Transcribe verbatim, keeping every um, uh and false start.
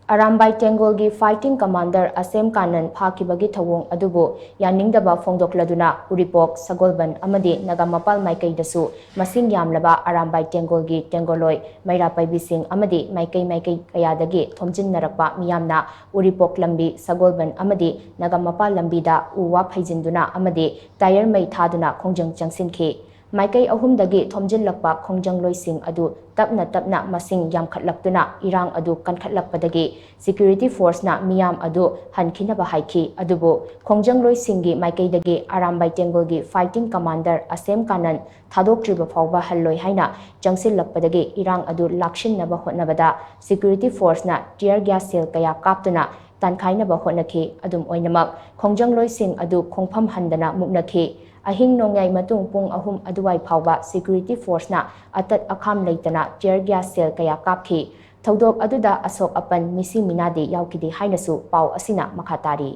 Arambai ꯇꯦꯡꯒꯣꯜꯒꯤ fighting commander ꯑꯁꯦꯝ Kanan ꯐꯥꯈꯤꯕꯒꯤ ꯊꯧꯑꯣꯡ ꯑꯗꯨꯕꯨ ꯌꯥꯅꯤꯡꯗꯕ ꯐꯣꯡꯗꯣꯛꯂꯗꯨꯅ ꯎꯔꯤꯄꯣꯛ, ꯁꯒꯣꯜꯕꯟ ꯑꯃꯗꯤ ꯅꯒꯥꯃꯄꯥꯜ ꯃꯥꯏꯀꯩꯗꯁꯨ ꯃꯁꯤꯡ ꯌꯥꯝꯂꯕ ꯑꯔꯥꯝꯕꯥꯏ ꯇꯦꯡꯒꯣꯜꯒꯤ ꯇꯦꯡꯒꯣꯂꯣꯏ, ꯃꯩꯔꯥ ꯄꯥꯏꯕꯤꯁꯤꯡ ꯑꯃꯗꯤ ꯃꯥꯏꯀꯩ ꯃꯥꯏꯀꯩ ꯀꯌꯥꯗꯒꯤ ꯊꯣꯝꯖꯤꯟꯅꯔꯛꯄ ꯃꯤꯌꯥꯝꯅ ꯎꯔꯤꯄꯣꯛ ꯂꯝꯕꯤ, ꯁꯒꯣꯜꯕꯟ ꯑꯃꯗꯤ ꯅꯒꯥꯃꯄꯥꯜ ꯂꯝꯕꯤꯗ ꯎ ꯋꯥ ꯐꯩꯖꯤꯟꯗꯨꯅ ꯑꯃꯗꯤ ꯇꯥꯌꯔ ꯃꯩ ꯊꯥꯗꯨꯅ ꯈꯣꯡꯖꯪ ꯆꯪꯁꯤꯟꯈꯤ꯫ ꯃꯥꯏꯀꯩ ꯑꯍꯨꯝꯗꯒꯤ ꯊꯣꯝꯖꯤꯜꯂꯛꯄ ꯈꯣꯡꯖꯪꯂꯣꯏꯁꯤꯡ ꯑꯗꯨ ꯇꯞꯅ ꯇꯞꯅ ꯃꯁꯤꯡ ꯌꯥꯝꯈꯠꯂꯛꯇꯨꯅ ꯏꯔꯥꯡ ꯑꯗꯨ ꯀꯟꯈꯠꯂꯛꯄꯗꯒꯤ security forceꯅ ꯃꯤꯌꯥꯝ ꯑꯗꯨ ꯍꯟꯈꯤꯅꯕ ꯍꯥꯏꯈꯤ꯫ ꯑꯗꯨꯕꯨ ꯈꯣꯡꯖꯪꯂꯣꯏꯁꯤꯡꯒꯤ ꯃꯥꯏꯀꯩꯗꯒꯤ ꯑꯔꯥꯝꯕꯥꯏ ꯇꯦꯡꯒꯣꯜꯒꯤ fighting commander ꯑꯁꯦꯝ ꯀꯥꯅꯟ ꯊꯥꯗꯣꯛꯇ꯭ꯔꯤꯕ ꯐꯥꯎꯕ ꯍꯜꯂꯣꯏ ꯍꯥꯏꯅ ꯆꯪꯁꯤꯜꯂꯛꯄꯗꯒꯤ ꯏꯔꯥꯡ ꯑꯗꯨ ꯂꯥꯛꯁꯤꯟꯅꯕ ꯍꯣꯠꯅꯕꯗ security forceꯅ tear gas shell ꯀꯌꯥ ꯀꯥꯞꯇꯨꯅ ꯇꯥꯟꯈꯥꯏꯅꯕ ꯍꯣꯠꯅꯈꯤ꯫ ꯑꯗꯨꯝ ꯑꯣꯏꯅꯃꯛ, ꯈꯣꯡꯖꯪꯂꯣꯏꯁꯤꯡ ꯑꯗꯨ ꯈꯣꯡꯐꯝ ꯍꯟꯗꯅ ꯃꯨꯛꯅꯈꯤ꯫ ꯑꯍꯤꯡ ꯅꯣꯡꯌꯥꯏ ꯃꯇꯨꯡ ꯄꯨꯡ ꯑꯍꯨꯝ ꯑꯗꯨꯋꯥꯏ ꯐꯥꯎꯕ security forceꯅ ꯑꯇꯠ ꯑꯈꯥꯝ ꯂꯩꯇꯅ tear gas shell ꯀꯌꯥ ꯀꯥꯞꯈꯤ꯫ ꯊꯧꯗꯣꯛ ꯑꯗꯨꯗ ꯑꯁꯣꯛ ꯑꯄꯟ, ꯃꯤꯁꯤ ꯃꯤꯅꯥꯗꯤ ꯌꯥꯎꯈꯤꯗꯦ ꯍꯥꯏꯅꯁꯨ ꯄꯥꯎ ꯑꯁꯤꯅ ꯃꯈꯥ ꯇꯥꯔꯤ꯫